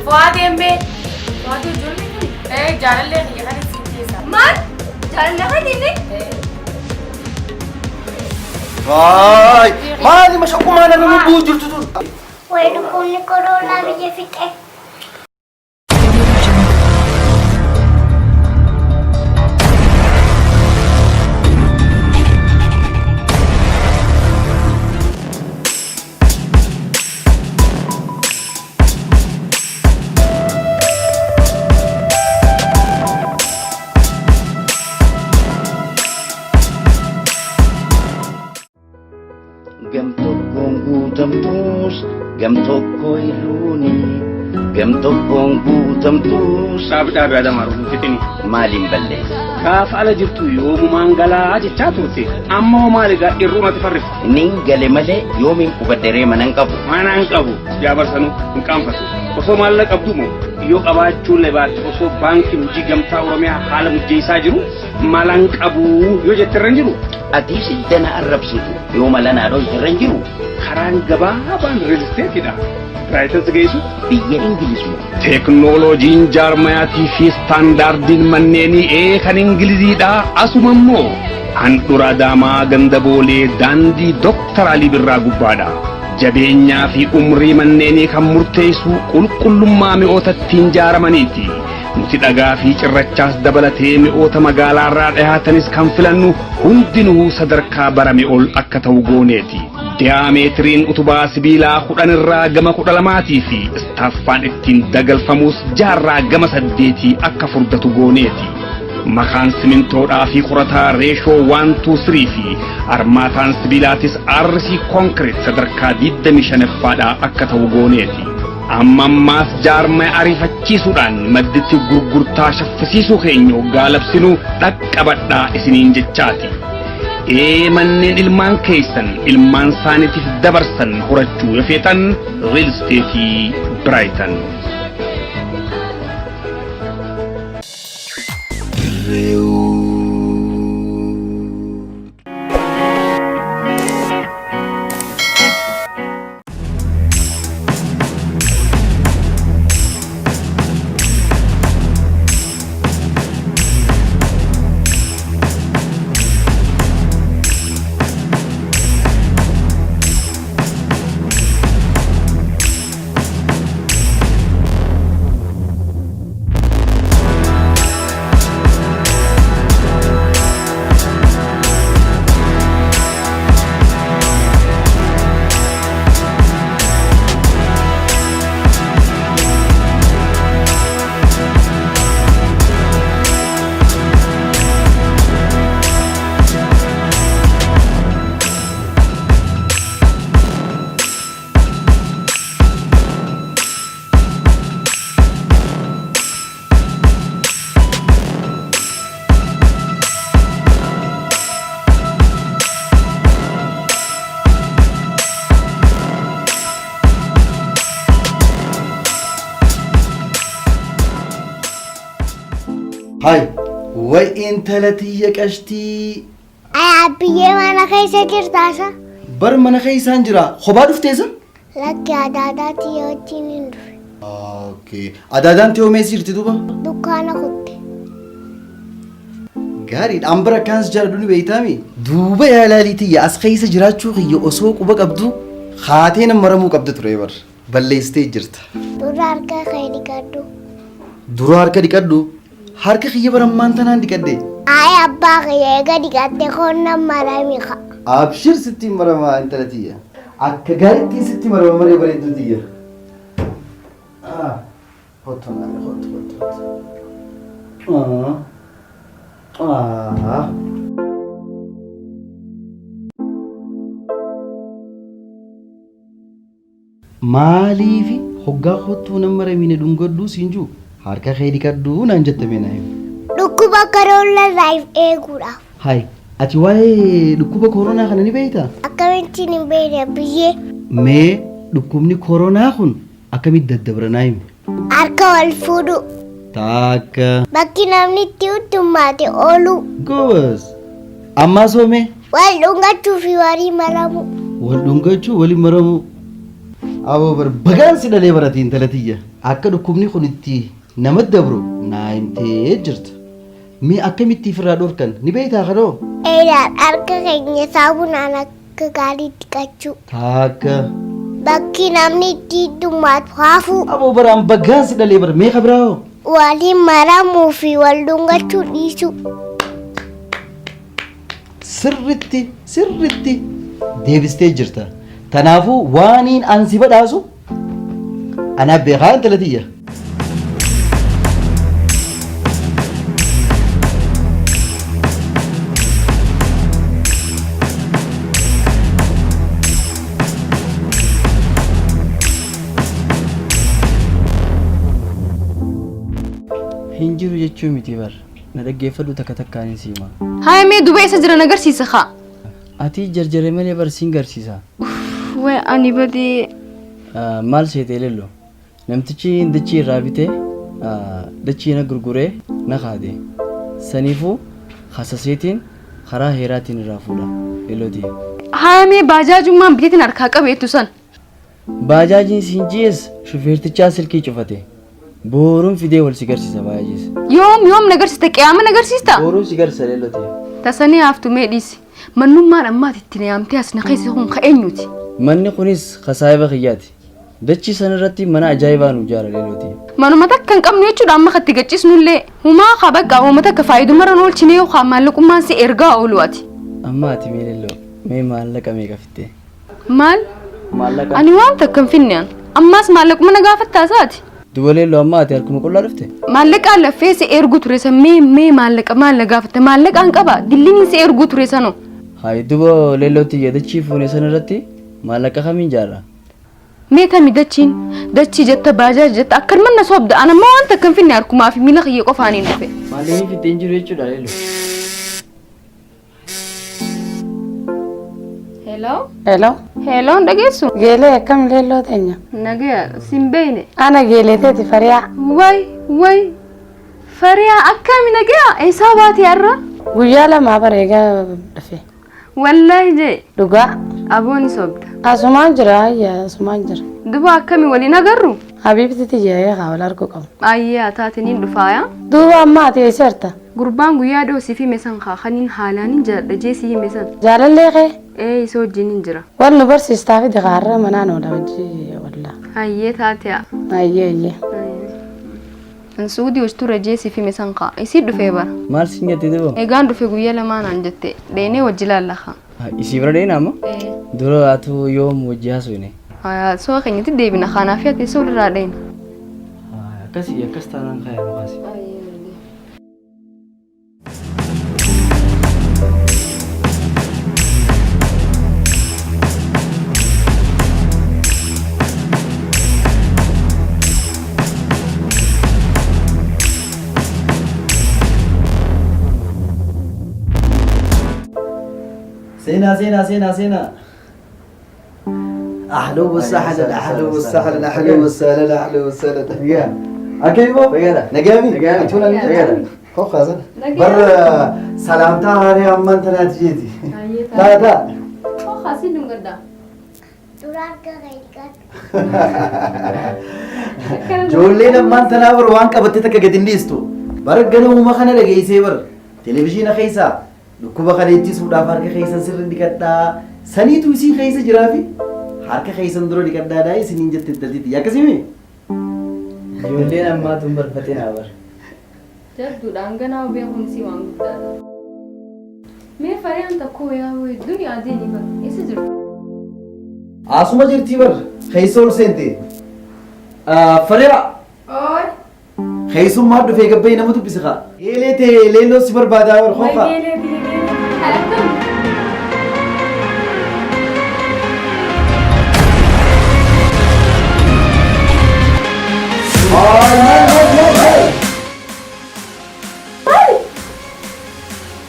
Fu'aadeen bee. Fu'aadee ijoollee kuni. Ee jaalallee kiyya kan isin keessa. Maal? Jaalala kan inni? Waay! Maali mashaqqumaa nama lubbuu jirtu tun? Way dhukkubni koronaa biyya fixe. Gam tokkoon guutamtuus gam tokko hirruuni gam tokkoon guutamtuus. Dhaabi dhaabi Adamaaru hin fixini. Maaliin balleessa? Gaafa ala jirtu yoomumaan galaa jechaa turte. Amma hoo maali gaa irruu natti farrifte. Nin gale malee yoomiin qubadheree mana hin qabu. Mana hin qabu yaa barsanuu hin qaanfatu. Osoo maallaqa qabdu moo yoo qabaachuullee baatte osoo baankiin hojii gamtaa Oromiyaa haala mujjeessaa jiru mala hin qabu yoo jette irra hin jiru. Atiis iddana arrabsitu yoo mala naa dhoyte irra hin jiru. Karaan gabaabaan real isteetidha. Biraayitan si geessu. Biyya Ingiliz moo? Teeknooloojiin jaarmayaatii fi istaandaardiin manneenii ee kan Ingiliziidha. Asuma immoo handhura Adaamaa ganda Boolee daandii Dooktar Alii Birraa gubbaadha. Jabeenyaa fi umrii manneenii kan murteessu qulqullummaa mi'oota ittiin jaaramaniiti. Nuti dhagaa fi cirrachaas dabalatee mi'oota magaalaarraa dhiyaatanis kan filannu hundinuu sadarkaa barame ol akka ta'u gooneeti. Diyaameetiriin utubaa sibiilaa 10 irraa gama 12 fi istaaffaan ittiin dagalfamus 6 gama 8 akka furdatu gooneeti. Makaan simintoodhaa fi qorataa reeshoo 1 2 3 fi armaataan sibiilaatis RC concrete sadarkaa 25ffaadhaa akka ta'u gooneeti. Amma ammaas jaarmaya ariifachiisuudhaan madditti gurgurtaa shaffisiisuu keenya hoggaa labsinu dhaqqabadhaa isiniin jechaati. Ee manneen ilmaan keessan ilmaan isaaniitiif dabarsan horachuu yoo feetan Real Estate Brighton. Hay, way intala tiyya qashtii. Ay abbiyyee mana keessa jirtaasa? Bar mana keessaan jira. Kophaa dhufteessa? Lakki adaadaa tiyya wajjin hin dhufe. Okay. Adaadaan tiyoo meessi jirti duuba? Dukkaana kutte. Gaariidha. An bira akkaan si jaaladhu ni beektaami. Duuba yaa laalii tiyya as keessa jiraachuu kiyya osoo quba qabdu haatee nan maramuu qabda ture bar. Balleessitee jirta. Dura harka kee dhiqadhu. Dura harka dhiqadhu. Harka kiyya bara ammaan tanaan dhiqadhe. Ayi abbaa kiyya eega dhiqatte koon nan marami ka. Abshir sitti hin maramaa intala tiyya. Akka gaariitti sitti marama maree bareedduu tiyya. Ah, Kottu naani kottu kottu kottu. Ah. Ah. Maaliifi hoggaa kottuu nan maramiine dhungadhuu siin jiru harka kee dhiqadhuu naan jette mee naa himi. Dhukkuba karoora irraa if eeguudhaaf. Hay ati waa'ee dhukkuba koronaa kana ni beektaa? Akkamittiin hin beekne biyyee. Mee dhukkubni koronaa kun akkamitti daddabra naa himi. Harka wal fuudhuu. Takka. Bakki namni itti heddummaate ooluu. Gobas. Ammaa soomee. Wal dhungachuu fi walii maramuu. Wal dhungachuu walii maramuu. Aboo bar bagaan si dhalee barate intala tiyya. Akka dhukkubni kun itti nama dabru naa himtee jirta. Mee akkamitti ofirraa dhorkan ni beektaa kanoo? Eedhaan harka keenya saabunaan akka gaariitti dhiqachuu. Taakka. Bakki namni itti heddummaatu haafuu. Aboo baraan baggaan si dhalee bara meeqa biraa hoo? Waliin maramuu fi wal dhungachuu dhiisuu. Sirritti sirritti deebistee jirta. Kanaafuu waaniin an si badhaasu anaa beekaa intala tiyya. Hin jiru jechuu miti bar. Na dhaggeeffadhu takka takkaan hin siima. Haaya mee duba eessa jira nagarsiisa kaa. Ati jarjare malee bar siin garsiisa. Way ani badee. Maal seete lello? Namtichi dachii irraa bitee dachii na gurguree na kaade. Saniifuu hasaseetiin karaa heeraatiin irraa fuudha. Lellooti. Haaya mee baajaajummaan biteetiin harkaa qabeettu san. Baajaajiin siin ji'es shufeertichaa silkii cufate. Booruun fidee wal si garsiisa baajaajiis. Yoom yoom nagarsiista qiyaama nagarsiista? Booruun si garsiisa lellooti. Tasanii haftu mee dhiisi. Mannummaan ammaati itti na yaamtee as na keessa kun ka eenyuti? Manni kunis ka saahiba kiyyaati. Dachii san irratti mana ajaa'ibaa nu ijaara leelooti. Manuma takka hin qabnu jechuudha amma katti gachiisnullee. Humaa ka bakka homa takka faayidumarra nu oolchine yookaan maallaqummaan si ergaa oolu ati. Amma ati mee leelloo mee maallaqa meeqa fitte? Maal? Maallaqa. Ani waan takka hin finne an. Ammaas maallaquma na gaafattaa isaati. Duba leelloo amma ati harkuma qullaa dhufte? Maallaqaan laffee si erguu ture san mee mee maallaqa maal na gaafatte maallaqaan qaba dilliniin si erguu ture sanoo. Hayi duba leellootti dachii fuune san irratti maallaqa kamiin jaarra? Mee tami dachiin dachii jetta baajaaj jetta akkanuma na soobda an amma waan takka hin finne harkumaa fi miila kiyya qofaaniin dhufe. Maallaqni fitte hin jiru jechuudha leelloo. Hello. Hello. Hello hin dhageessu? Geelee akkam leelloo teenya? Nagaya sin beeyne. Ana geelee teeti fariyaa. Way way fariyaa akkami nagaya eessaa baate har'a? Guyyaa lamaa bara egaa dhufe. Wallaahi jee. Dhugaa. Aboon sobda. Asumaan jira ayya asumaan jira. Duba akkami waliin agarru? Habiibti tiyya eegaa wal arguu qabna. Ayyaa taatiniin dhufaaya. Duuba amma ati eessa jirta? Gurbaan guyyaa dhiyoo siif hime san kaa kaniin haalaanin jaaladha jee si hime san. Jaalallee kee? Ee isa wajjin hin jira. Wal nu barsiistaa fidi kaarra manaan oola hojii walla. Hayyee taatea. Ayyee ayyee. An suudii hojii ture jee siif hime san kaa isii dhufee bara. Maal siin jette duba? Egaan dhufe guyyaa lamaa naan jette dheenee wajji laalla kaa. Isii bira dheenaa amma? Dura atu yoom wajji haasofne? Soo keenyatti deebina kanaaf ati soo irraa dheena. Akkasii akkas taanaan kaaya nu kaasi. Seenaa seenaa seenaa seenaa. أهلا وسهلا أهلا وسهلا أهلا وسهلا أهلا وسهلا. أكيد نجامي نجامي خو خازن بر سلامتا هاري أمان تناتجيتي. تا تا. خو خاسين نقدا. Dura harka kee dhiqadhu. Ijoolleen ammaan tanaa bar waan qabatte takka gadi hin dhiistu. Bara ganamuma kana dhageessee bar televizyiina keessaa dhukkuba kana ittisuudhaaf harka keessan sirri dhiqadhaa. Saniitu isii keessa jiraa fi harka keessan dura dhiqadhaadhaa isiniin jette intaltitti. Akkasii Ijoolleen ammaa tun barfatee naa bar. Jabduudhaan ganaa beekuun isii waan guddaadha. Mee fariyaan tokko yaa duniyaa deeni bar eessa jirtu? Asuma jirtii bar keessa ol seente. Fariyaa. Oy. Keessummaa dhufee gabbayii nama dubbisi kaa. Geelee ta'e leelloo si barbaadaa bar Way hoofa. geelee tiyya geelee. Akkam?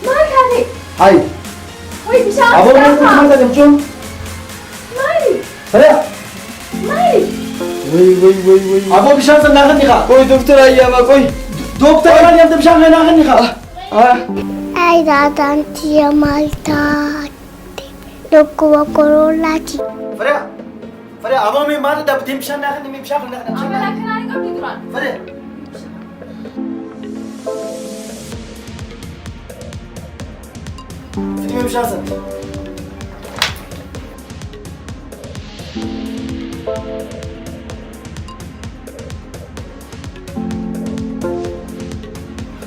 Maal taate? Hai. Way bishaan Aboo maal maal taate mucoon? Maali? Fariyaa. Maali? Way way way way. Aboo bishaan san naa kenni kaa. Qoy doktora ayyaama qoy. Doktara maal yaamte bishaan kana naa kenni kaa. Ay daataan tiyya maal taate? Dhukkuba koronaati. Fariyaa. Fare aboo mee maal dhaabbatee bishaan naa kenni bishaan kana naa Amala akkanaa ni qabdi duraan. Fare. Fidi mee bishaan sana.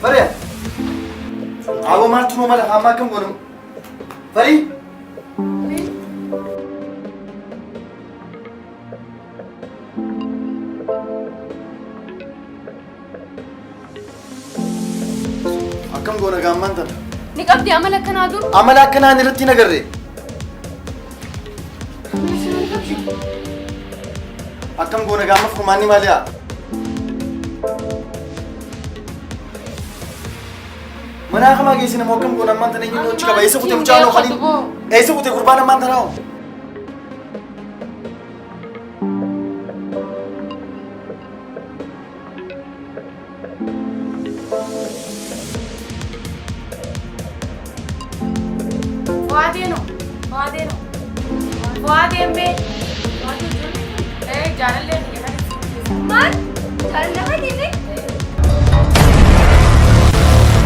Fare. Aboo maaltu nuu mala hamma akkam goonu? Fari. Akkam goona gaammaan tana? Ni qabdi amala akkanaa dur. Amala akkanaan irratti hin agarre. Akkam goona gaamma furmaanni maali haa? Mana kamaa geessine moo akkam goona ammaan tana eenyuun hojii qaba? Eessa kute mucaan hoo kaliin? Eessa kute gurbaan ammaan tanaa hoo? Fuaadeen hoo? Fuaadeen hoo? Fuaadeen bee? Ee jaalallee kiyya kan ibsu keessaa. Maal? Jaalala keetii?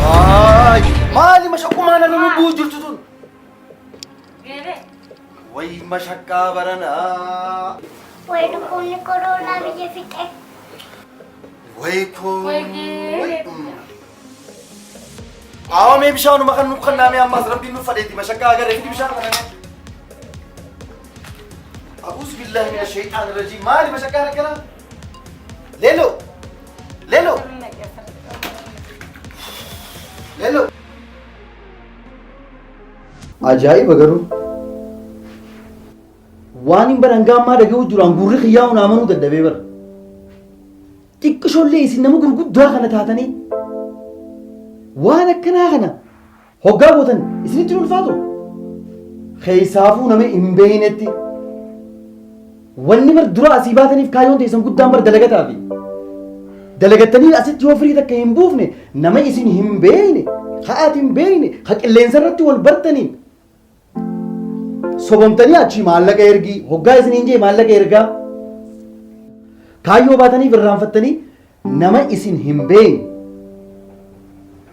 Waay! Maali mashaqqumaan ala lubbuu jirtu tun? Geeree. Way mashaqqaa baranaa. Way dhukkubni koronaa biyya fixe. Way koo. Way geeree. Awa mee bishaanuma kan nuuf kennaame ammas rabbiin nuuf fadheeti mashaqqaa agarree fidi bishaan kana mee. A'uuzu billaahi mina shayxaan rajiim maali mashaqqaan akkanaa? Leelo! Leelo! Leelo! Ajaa'iba garuu. Waan hin bara hanga ammaa dhaga'uu jiru gurri xiyyaa'uun amanuu dadhabee bara. Xiqqishoollee isin nama gurguddaa kana taatanii waan akkanaa kana hoggaa gootan isinitti hin ulfaatu. Keessaafuu nama hin beeynetti wanni bar dura asii baataniif kaayyoon teessan guddaan bar dalagataafi. Dalagattanii asitti yoo firii takka hin buufne nama isin hin beeyne ha'aati hin beeyne ha qilleensa irratti wal bartaniin sobomtanii achii maallaqa ergii hoggaa isiniin jee maallaqa ergaa kaayyoo baataniif irraanfattanii nama isin hin beeyne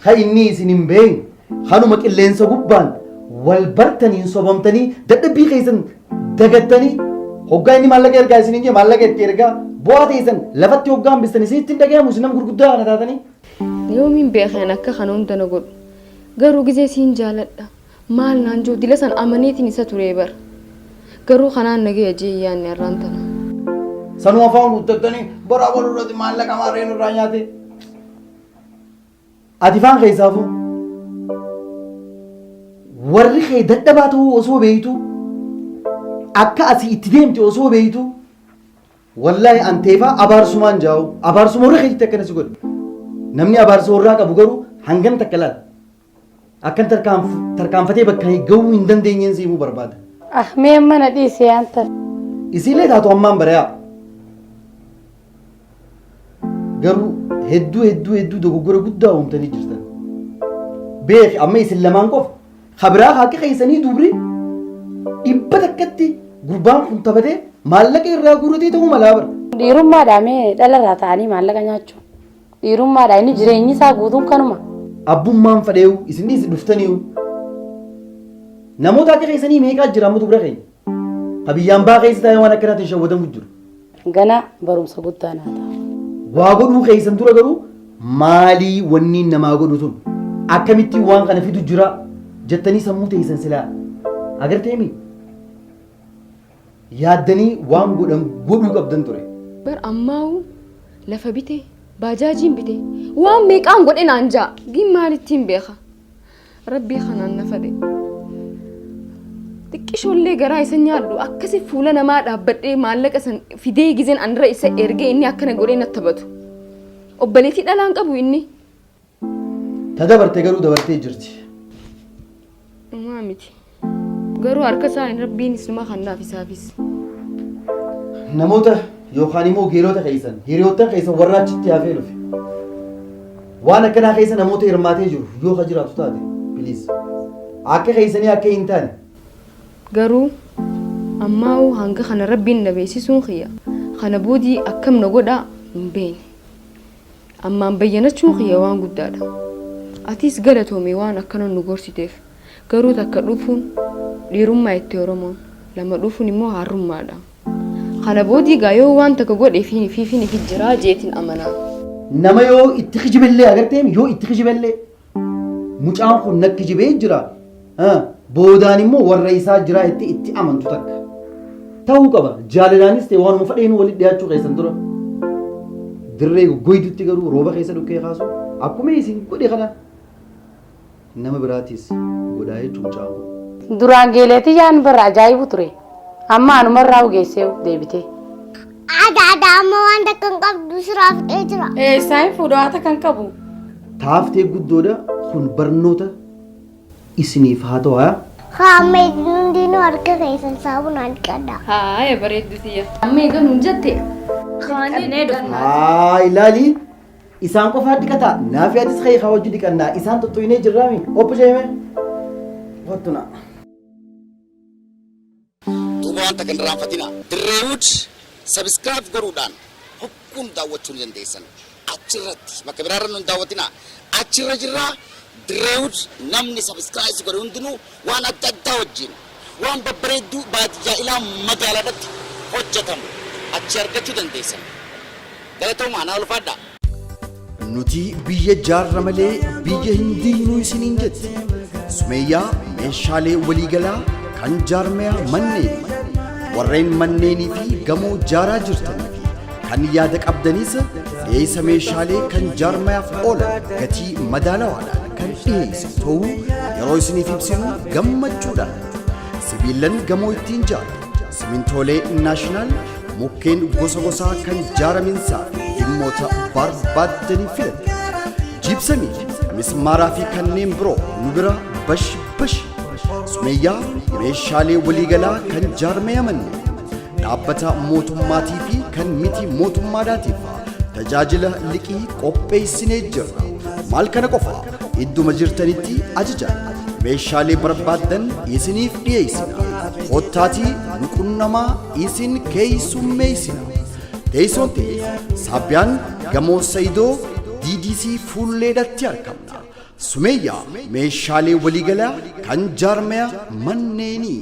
ha inni isin hin beeyne hanuma qilleensa gubbaan wal bartaniin sobomtanii dadhabbii keessan dagattanii hoggaa inni maallaqa ergaa isiniin jee maallaqa itti ergaa bu'aa teessan lafatti hoggaa hambistan isinitti hin dhagayamu isin nama gurguddaa kana taatanii. Yoomiin beekeen akka kana hunda na godhu. Garuu gizee siin jaaladha. Maal naan jiru dila san amaneetiin isa turee bara. Garuu kanaan nagaya jee yaanne har'aan tana. Sanuu afaan guuttattanii bara walirratti maallaqa maarreen irraa nyaate. Ati faan keessaafuu warri kee dadhabaa ta'uu osoo beeytu akka asii itti deemte osoo beeytu wallaahi an teefaa abaarsumaan jaa'u abaarsuma warra keetitti akkana si godhe. Namni abaarsa warraa qabu garuu hangam takka laala. Akkan tarkaanfatee bakka gahuu hin dandeenyeen si himuu barbaada. Ah, mee amma na dhiisi yaanta. Isiillee taatu ammaan bareeyaa. Garuu hedduu hedduu hedduu dogoggora guddaa uumtanii jirtan. Beeki amma isin lamaan qofa. Kabiraa haqa keessanii dubri dhibba takkatti gurbaan kun taphatee maallaqa irraa guurratee ta'uu malaa bara. Dhiirummaadhaa mee dhalarraa ta'anii maallaqa nyaachuu. Dhiirummaadhaa inni jireenyi isaa guutuun kanuma. Abbummaan fadheewu isin dhiisi dhuftaniiyu. Namoota akka keessanii meeqaa jira amma dubra keenya. Ka biyyaan baa keessa taa'ee waan akkanaatiin shawwadamu jiru. Gana barumsa guddaa naa ta'a. Waa godhuu keessan dura garuu maalii wanni namaa godhu tun akkamittiin waan kana fidu jira jettanii sammuu teessan silaa agarteemi yaaddanii waan godhan godhuu qabdan ture. Bar ammaa'u lafa bite baajaajiin bite waan meeqaan godhe naan ja'a. Gin maalittiin beeka? Rabbii kanaan na fade. Xiqqishoollee garaa isa nyaadhu akkasi fuula namaa dhaabbadhee maallaqa san fidee gizeen anirra isa ergee inni akkana godhee natti taphatu. Obboleettii dhalaan qabu inni. Ta dabarte garuu dabartee jirti. Dhumaa miti. Garuu harka isaa hin rabbiinis numa kannaaf isaafis. Namoota yookaan immoo geelota keessan hiriyoottan keessan warra achitti hafee dhufe. Waan akkanaa keessa namoota hirmaatee jiru yoo ka jiraatu taate please. Akka keessanii akka hin taane. Garuu Ammaa'uu hanga kana Rabbiin na beeksisuun kiyya kana boodii akkam na godhaa hin beekne. Ammaan bayyanachuun kiyya waan guddaadha. Atiis galatoomi waan akkana nu gorsiteef. Garuu takka dhufuun dhiirummaa itti Oromoon, lama dhufuun immoo haarrummaadha. Kana boodii gaa yoo waan takka godhe fiifin ifi jiraa jeetin amanaa. Nama yoo itti kijibellee agarteem yoo itti kijibellee mucaan kun na kijibee jira boodaan immoo warra isaa jiraa itti itti amantu takka ta'uu qaba jaalalaanis ta'e waanuma fadheenuu walitti dhiyaachuu keessan dura dirree goggoydutti garuu rooba keessa dhukkee kaasu akkuma isin godhe kana nama biraatis godhaa jechuun mucaan kun. Duraan geeleetii yaan barra ajaa'ibu ture. Amma anumarraa geessee deebitee. Adaadha amma waan takka hin qabdu siraa fixee jira. Eessaa hin fuudhu haata kan qabu. Taaftee guddoodha kun barnoota isiniif haa ta'u haa. Haa amma isin hundinuu harka keessan saabunaan dhiqadhaa. Haaya bareeddu tiyya. Amma eega nuun jette. Kaanee dhufna. Haa ilaali isaan qofaa dhiqataa naafi atis ka'ee haa wajji dhiqannaa isaan tuttuqnee jirraami obbo Jeeme. Kottu na. Duuba waan takka hin irraanfatina. Dirreewood subscribe godhuudhaan hogguun daawwachuu ni dandeessan. Achirratti bakka biraarra nu hin daawwatina. Achirra jirra Dirreewood namni subscribe godhe hundinuu waan adda addaa wajjin waan babbareedduu baadiyyaa ilaa magaalaadhatti hojjetamu achi argachuu dandeessan. Galatoomaa naa ulfaadhaa. Nuti biyya jaarra malee biyya hin diignuu isiniin jetti. Sumeeyyaa meeshaalee waliigalaa kan jaarmayaa manneenii. Warreen manneenii fi gamoo jaaraa jirtanii fi kan yaada qabdanis dhiyeessa meeshaalee kan jaarmayaaf oolan gatii madaalawaadhaan kan dhiyeessu ta'uu yeroo isiniif ibsinu gammachuudhaan. Sibiilan gamoo ittiin jaaran, simintoolee naashinaal, mukkeen gosa gosaa kan jaaraminsaa fi dhimmoota barbaaddanii filatan. Jiibsamii, mismaaraa fi kanneen biroo nu bira bash bash. Sumeeyyaa meeshaalee waliigalaa kan jaarmaya manneen dhaabbata mootummaatii fi kan miti mootummaadhaatiif tajaajila liqii qopheessinee jirra. Maal kana qofa idduma jirtanitti ajajaa meeshaalee barbaaddan isiniif dhiyeessina. Kottaatii nu qunnamaa isin keessummeessina. Teessoon teenya Saabbiyaan Gamoo Sayidoo DDC fuulleedhatti argamna. Sumeeyyaa meeshaalee waliigalaa kan jaarmaya manneenii.